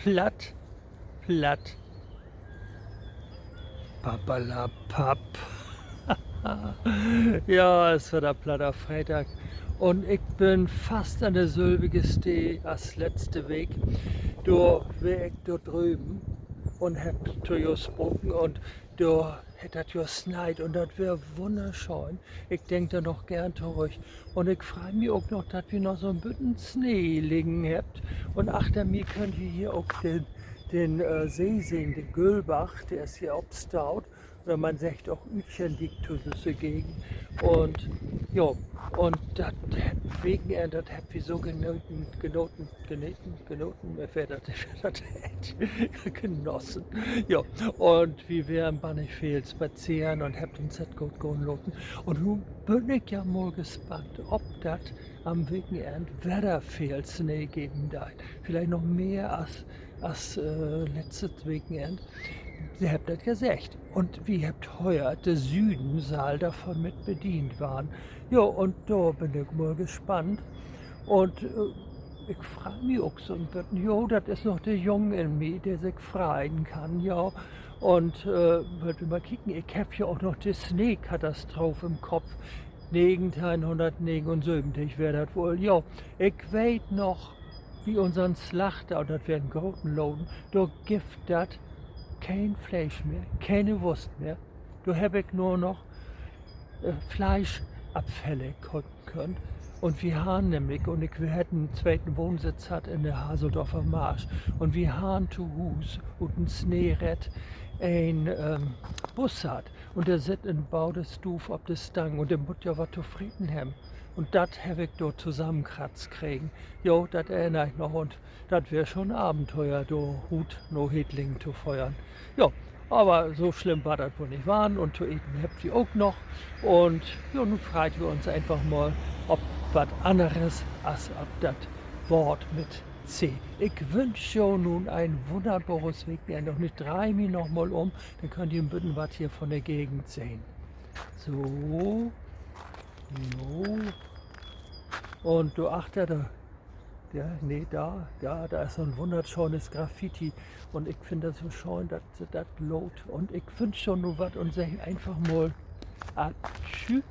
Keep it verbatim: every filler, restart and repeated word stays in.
Platt, platt. Papperlapapp. Ja, is wedder Platter Freedag. Un ik bün fast an de sülvige Steed as letzte Week. Dor weer ik dor dröven un hebb to jo spraken un dor hett dat jo sneit un dat weer wunnerschöön. Ik denk dor noch geern torüch. Un ik frei mi ok noch, dat wi noch so'n beten Snee liggen hebbt. Un achter mi köönt ji hier ok den, den See sehn, de Göhlbach, de is hier opstaut. Oder man seggt ok Ütchendiek to düsse Gegend. Un, jo, un dat Wekenenn, dat hebbt wi so genoten, genoten, geneten, genoten, weer dat, weer dat, genossen. Jo, un wi weren bannig veel spazeren un hebbt uns dat goot gahn laten. Un nu bün ik ja mal gespannt, of dat an'n Wekenenn wedder veel Snee geven deit. Villicht noch mehr as, as letztet Wekenenn. Se hebbt dat ja seggt. Un wi hebbt höört, de Süden sall dorvon mit bedient warrn. Jo, un dor bün ik mal gespannt. Un ik frei mi ok so'n beten. Jo, dat is noch de Jung in mi, de sik freien kann, ja. Un wüllt wi mal kieken, ik heff ja ok noch de Sneekatastroph in'n Kopp. Negenteihnhunnertnegenunsöventig weer dat woll. Jo, ik weet noch, bi unsern Slachter, un dat weer en groten Laden, dor gifft dat keen Fleesch mehr, kene Wust mehr. Dor heff ik nur noch Fleischabfälle köpen köönt. Un wi harrn nämlich, un ik, wi harrn en tweten Wohnsitz hatt in de Haseldorfer Marsch. Un wi harrn to Huus ut den Snee rett en Bussard. Un de sitt in Badestuuv op de Stang un de mutt ja wat to freten hebben. Un dat heff ik dor tosamenkratzt kregen. Jo, dat erinner ik noch. Un dat weer schon Abenteuer, dor rut na Hetlingen to föhren. Jo, aver so slimm warrt dat woll nich warrn. Un to eten hebbt wi ok noch. Un jo, nu freit wi uns eenfach mal op wat anneres as op dat Woort mit C. Ik wünsch jo nu en wunnerbores Wekenenn un ik dreih mi noch mal üm, denn köönt ji en beten wat hier von de Gegend sehn. So. Jo. Un dor achter, dor, ja, nee, dor, ja, dor is so'n wunnerschönes Graffiti. Un ik finn dat so schöön, dat se dat laat. Un ik wünsch jo nu wat un segg eenfach mal, ah, tschüss.